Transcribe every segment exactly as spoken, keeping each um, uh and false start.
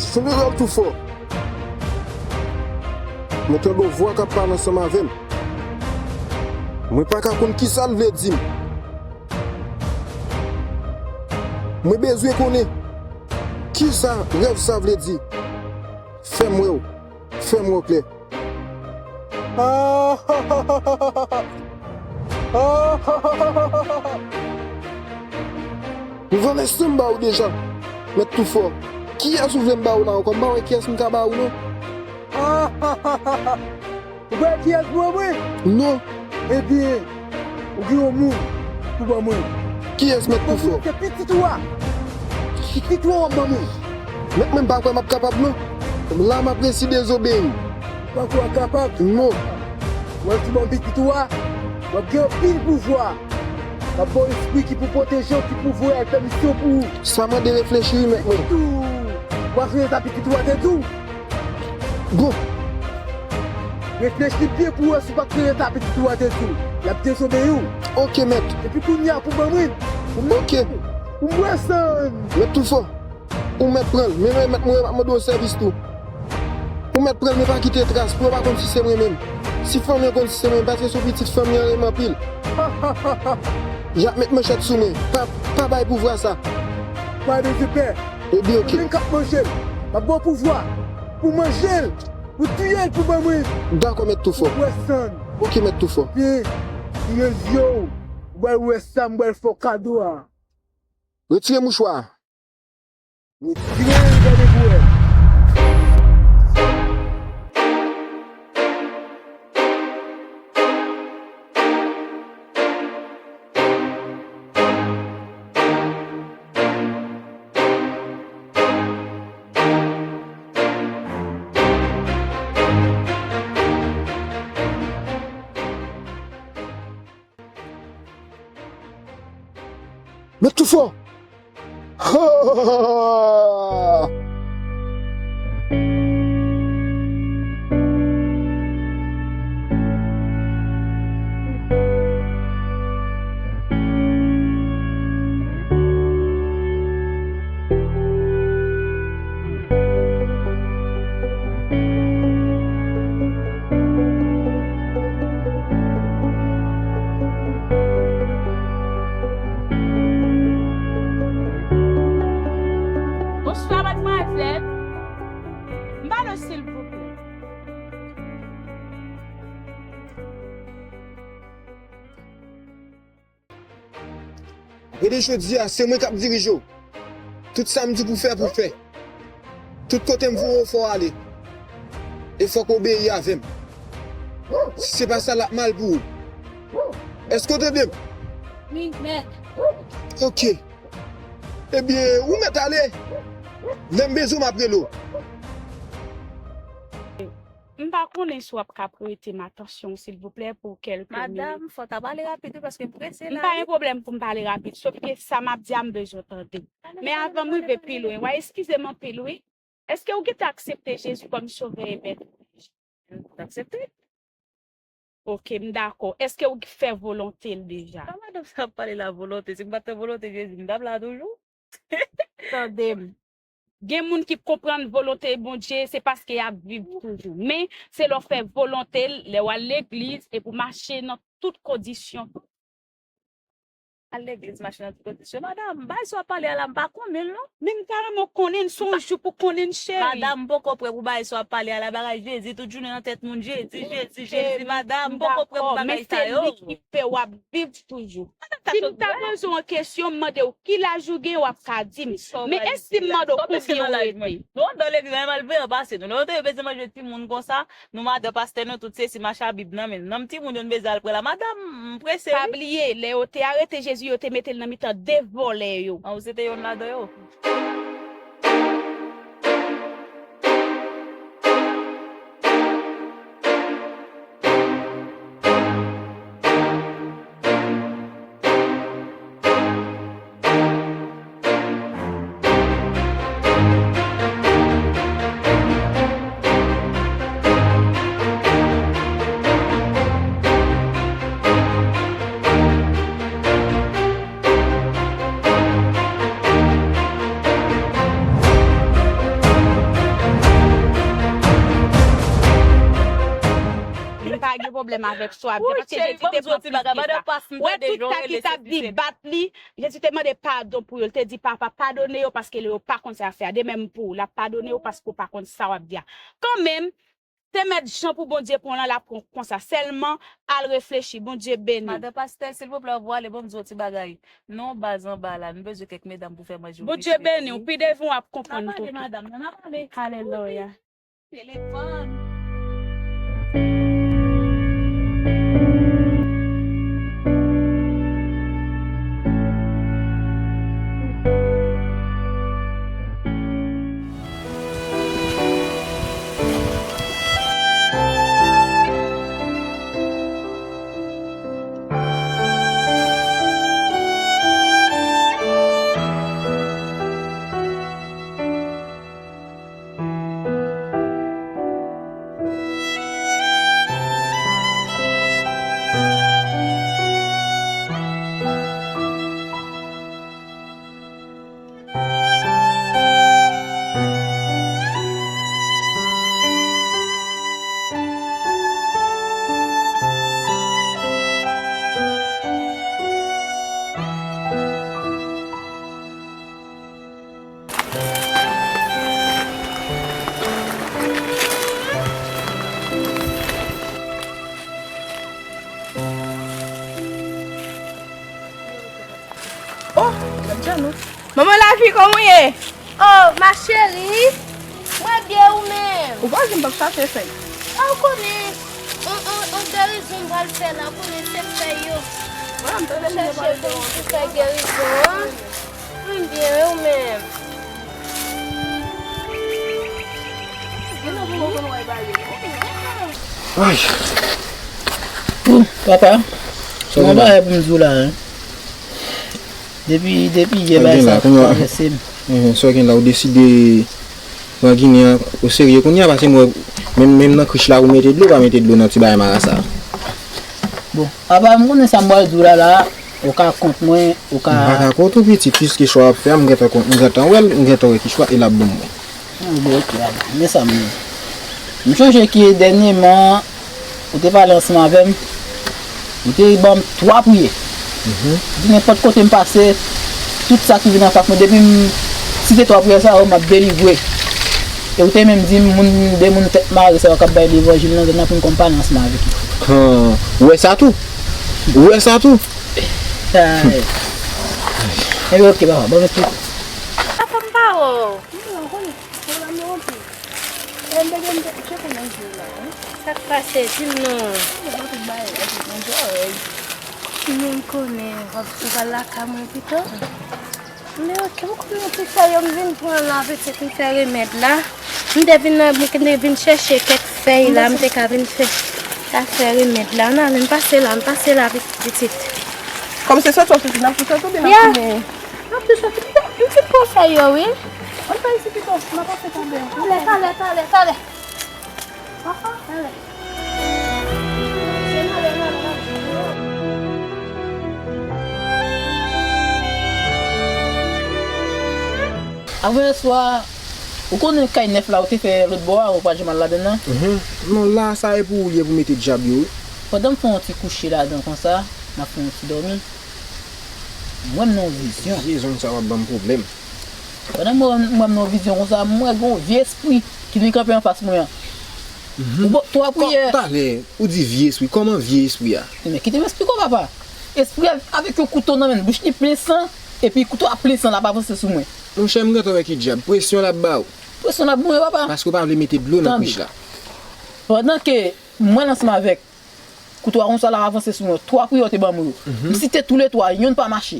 Jeneral Toufò, mwen tande yon vwa k ap pale ansanm avè m. Mwen pa ka konn kisa l vle di m. Mwen bezwen konnen kisa rèv sa vle di. Fè m wè w. Fè m wè w klè. Mwen vòlè san m ba ou deja, Mèt Toufò. Kiyès ou vle m ba ou la ankò? M pa wè kiyès m ka ba ou non. Ou pa wè kiyès pou ban mwen? Non. Ebyen, ou gen yon moun pou ban mwen. Kiyès Mèt Toufò? Ban mwen se pitit ou a. Pitit ou a w ap ban mwen. Mèt mwen m pa kwè m ap kapab non. La m ap resi dezobeyi w. Pa kwè w ap kapab? Non. W ap di ban m pitit ou a, w ap gen anpil pouvwa. M ap ba w espri ki pou pwoteje w, ki pou voye al fè misyon pou ou. Sa mande reflechi wi mèt mwen. Pitit ou, w ap rele sa pitit ou a te di w. Bon. Reflechi byen pou w wè si w pa kreye sa pitit ou a te di w. L ap dezobeyi w. Oke mèt. Epi kounye a pou ban mwen. Oke. Pou mwen san. Mèt Toufò. Ou mèt pran l. Men mwen mèt mwen pa mande w sèvis tou. Ou mèt pran l men pa kite tras pou yo pa konn si se mwen menm. Si fanmi an konn si se mwen paske se yon pitit fanmi an renmen anpil. Y ap met manchèt sou mwen. Pa, pa bay pouvwa sa. Pa bezwen pè. Ebyen oke. Mwen menm k ap manje l. M ap ba w pouvwa pou manje l, pou tiye l pou ban mwen. Dakò mèt Toufò. Ou wè san. Oke mèt Toufò. Byen, tiye zye w. Ou pral wè sa m pral fè w kado a. Retire mouchwa a. Retire l gade pou wè. Mèt Toufò! Bonswa, madmwazèl. M ba nou, silvouplè. Apre de jodi a, se mwen k ap dirije w. Tout sa m di pou fè, pou fè. Tout kote m voye w, fò w ale. E fòk w obeyi avè m. Si se pa sa, l ap mal pou ou. Èske w tande m? Wi, mèt. Oke. Ebyen, ou mèt ale. Lè m bezwen w, m ap rele w. M pa konnen si w ap ka prete m atansyon w, silvouplè, pou kèlke minit. Madanm, fò w ta pale rapid, wi, paske m prese la, wi. M pa gen pwoblèm pou m pale rapid, sof ke sa m ap di a, m bezwen tande. Men avan m rive pi lwen, w a eskize m anpil, wi. Èske w gentan aksepte Jezi kòm Sovè e Mèt? M aksepte. Oke, m dakò. Èske w fè volonte l deja? Sa madanm sa ap pale la, volonte? Si m pa t fè volonte Jezi, m t ap la toujou. Tande m. Gen moun ki konprann volonte Bondye, se paske y ap viv toujou. Men, se lè w fè volonte l, lè w al legliz, epi w mache nan tout kondisyon. Al legliz, mache nan tout kondisyon. Madanm, bagay sa w ap pale a la, m pa konnen l, non. Men m ta renmen w konnen l, se yon jou pou konnen l, cheri. Madanm, m poko prè pou bagay sa w ap pale a la, bagay Jezi, tout jounen nan tèt moun, Jezi, Jezi, Jezi, madanm, m poko prè pou bagay sa yo. Men se li ki fè w ap viv toujou. Si m ta poze w yon kesyon, m mande w ki laj ou gen, w ap ka di m. Men e si m mande w konbyen w rete? Nou andan legliz la, mal vre an pase nou. Lè yo te bezwen manje timoun konsa, nou madan pastè, nou tout sesi, mache a Bib nan men n. Nanm timoun yo n bezwen al pran la. Madanm, m prese, wi. Pa bliye, lè yo te arete Jezi, yo te mete l nan mitan de vòlè yo. An, ou se te yonn ladan yo? pwoblèm avèk sa w ap di a, paske Jezi te pran plis ke sa. Ou wè tout sa ki t ap di bat li, Jezi te mande padon pou yo. Li te di, "Papa, padone yo, paske yo pa konn sa y ap fè a." De menm pou ou, l ap padone yo paske w pa konn sa w ap di a. Kanmenm, se mèt jan pou Bondye pran w lan, l ap pran w konsa. Sèlman, al reflechi. Bondye beni w. Madan pastè, silvouplè, ou ale, ban m di w yon ti bagay. Non, baz anba la, nou bezwen kèk medam pou fè manje. Bondye beni w. Pi devan w ap konprann tout. N ap ale, madanm, n ap ale. Alelouya. Telefòn. Oh, gad jan nou. Manman Lavi, kòman w ye? Oh, ma chérie, mwen byen, ou menm? Ou pa janm p ap chache fèy. Ah, ou konnen, on, on, on gerizon m pral fè la, ou konnen se fèy yo. Chèche pou, pou fè gerizon an. Mwen byen, wi, ou menm? Ay. Papa, se yon bagay pou m di w la, hein. Depi, depi yè bagay sa travèse m. Sa w gen la, ou deside pran Ginen an oserye kounye a, paske m wè menm, menm nan krich la, ou mete dlo, ou pa mete dlo nan ti bagay marasa a. Bon, apa m konnen sa m pral di w la, la, ou ka kont mwen, ou ka. M pa ka kont ou pitit, piske chwa w ap fè a, m gentan kon, m gentan wè l, m gentan wè ki chwa, e l ap bon mwen. Ah, bon, ok, apa, men sa m ye. M chonje ke dènyèman, ou te pale ansanm avè m, ou te ban m twa priyè. Di nenpòt kote m pase, tout sa ki vin anfas mwen, depi m site twa priyè sa yo, m ap delivre. E ou te menm di m, moun, de moun tèt mare sa yo k ap bay levanjil nan zòn nan pou m konn pale ansanm avèk yo. Ou wè sa tou? Ou wè sa tou? Ay. Ebyen, ok, papa, bon, mèsi. Papa, m pa wè w. Sa k pase? Di m non. Non, m konnen w ap, ou pral lakay mwen pito. Men ok, ou konnen ti fèy yo m vin pran la, pitit, m fè remèd la. M te vin nan, m te vin chèche kèk fèy la, m te ka vin fè, ka fè remèd la. Ann ale, m pase la, m pase la, pitit. Kòm se sòti w sòti, n ap sòti oubyen n ap tounen? N ap tou sòti. M fin pran fèy yo, wi. Ann fè isi pito, m ap pase tande. Talè, talè, talè, talè. Avanyè swa, ou konnen kay nèf la ou te fè lòt bò a, ou pa janm al ladann nan? Mhm. Non, la, sa e pou ou l ye pou mete dyab yo, wi. Pandan m fè yon ti kouche ladan konsa, m ap fè yon ti dòmi, m wè m nan yon vizyon. Vye zonm sa w ap ban m pwoblèm. Pandan m wè, m wè m nan yon vizyon konsa, m wè gen yon vye espri ki vin kanpe anfas mwen an. Mhm. Ou ba, twa priyè. Talè, ou di vye espri. Kòman vye espri a? Men kite m esplike w, papa. Espri a avèk yon kouto nan men l, bouch li plen san, epi kouto a plen san, l ap avanse sou mwen. Monchè, m gentan wè ki dyab. Presyon l ap ba ou. Presyon l ap ba mwen, papa. Paske w pa vle mete dlo nan krich la. Tande. Pandan ke mwen ansanm avèk kouto a konsa, l ap avanse sou mwen. Twa priyè w te ban mwen yo. Mhm. M site toulètwa, yonn pa mache.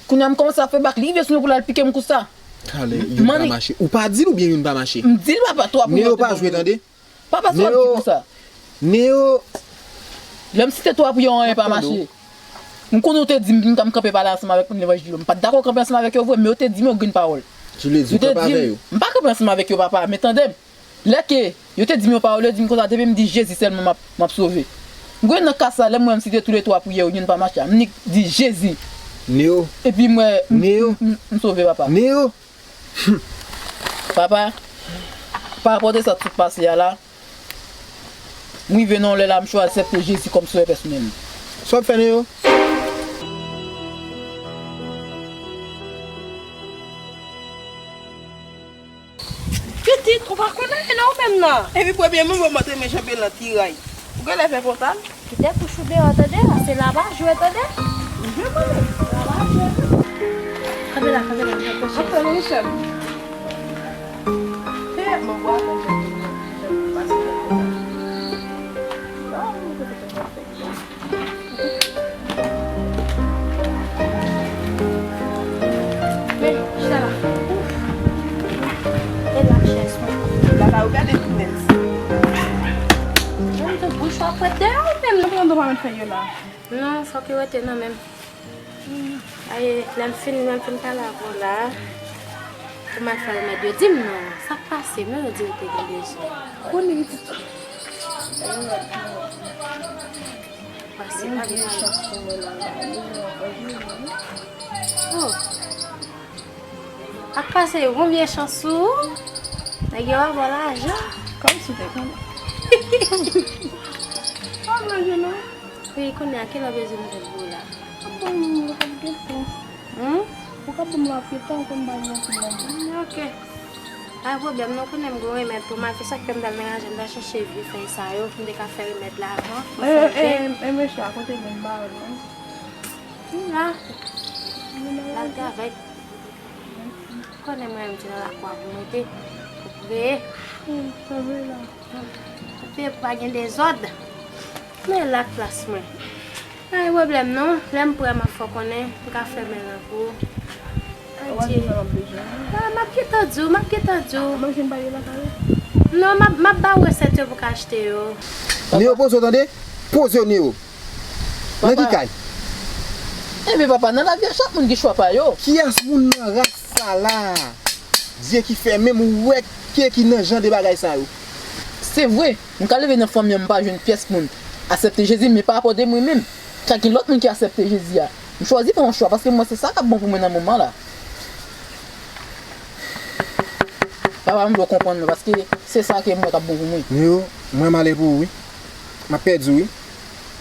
Kounye a m kòmanse ap fè bak, li rive sou mwen pou l al pike m konsa. Talè, yonn pa mache. Ou pa di l oubyen yonn pa mache? M di l, papa, twa priyè w te ban mwen yo. Neo pa jwe, tande. Papa, sa w ap di konsa? Neo. Lè m site twa priyè, anyen pa mache. M konnen w te di m, m kanpe pale ansanm avèk moun levanjil yo. M pa t dakò kanpe ansanm avèk yo vre, men yo te di m yon grenn pawòl. Ki vle di w kanpe avè yo? M pa kanpe ansanm avèk yo, papa, men tande m. Lè ke yo te di m yon pawòl, yo di m konsa, depi m di Jezi sèlman, m ap, m ap sove. M gwe nan ka sa, lè m wè m site toulètwa priyè yo, yonn pa mache a, m nik di Jezi. Neo. Epi m wè, m, Neo. M, m, m sove, papa. Neo. Papa, pa rapò de sa tout pase a la, M rive nan yon lè la, m chwazi aksepte Jezi kòm Sovè pèsonèl mwen. Sa w ap fè, Neo? Pitit, ou pa konn anyen non ou menm nan. Epi premye moun mwen montre men janbe lan tiray. Ou genlè fè pòtal? Kite kouch ou deyò tande, se la pa jwe tande. Jwe mwen menm. La pa jwe. Kanpe la, kanpe la, kanpe la. Antre non, Michel. Fè mwen bwa atann janbe lan, janbe pase. Bon, mwen kote fè fè. Men, chita la. Ouf. E la chèz mwen. Lakay ou gade tou nèt. Mwen tou bouch ou ap prèt deyò ou menm. Mwen tou pa mèt fè yo la. Non, fòk yo rete nan menm. Aye, lè m fin, lè m fin pale avè w la, pou m al fè remèd yo, di m non, sa k pase, men yo di yo te gen bezwen. Konnen li ti Pase pa gen chans pou mwen nan la. Oh. Ak pase yo, bon vye chans ou. Nèg yo ap ba w lajan. Kòmsi w te konnen. Pa w lajan non. Wi, kounye a, kilè w bezwen m vin pou w la? Ap ban m, ou p ap gen tan. Hmm? Ou ka ban m l ap gen tan, ou konn ba m nan kou nan men. Hmm, ok. Pa gen pwoblèm non, konnen m gon remèd pou m al fè, sa k fè m t al nan raje, m t al chèche vye fèy sa yo, pou m te ka fè remèd la avan, pou fè ven. E, e, e, mesye a, kote l menm, m pa wè l non. Li la. L al travay. Konnen mwen menm se nan lakou a pou m rete, pou m veye. Hmm, sa vre la. Pou veye pou pa gen dezòd. Men lak plas mwen. Pa gen pwoblèm non. Lè m prè, m ap fè w konnen. M ka fèmen l an pou ou. Adye. Ah, m ap gentan di w, m ap gentan di w. Manje m pa gen lakay ou? Non, m ap, m ap ba w resèt yo pou w ka achte yo. Neo, poze w tande. Poze w, Neo. Nan ki kay? Enben papa, nan lavi a chak moun gen chwa pa yo. Kiyès moun nan ras sa la? Dye ki fè menm ou wè ke ki nan jan de bagay sa yo. Se vre, m ka leve nan fanmi an, m pa jwenn pyès moun aksepte Jezi, men pa rapò de mwen menm. Chak gen lòt moun ki aksepte Jezi a. M chwazi fè yon chwa paske m wè se sa k ap bon pou mwen nan moman la. Papa, m vle w konprann mwen paske se sa ke m wè k ap bon pou mwen. Neo, mwen m ale pou ou wi. M ap pèdi w wi.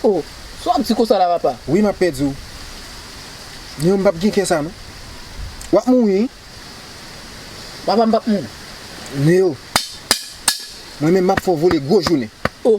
Oh, sa w ap di konsa la papa? Wi, m ap pèdi w. Neo, m p ap gen kè sa non. W ap mouri wi. Papa, m p ap mouri. Neo, mwen menm m ap fè w vole gwo jounen. Oh.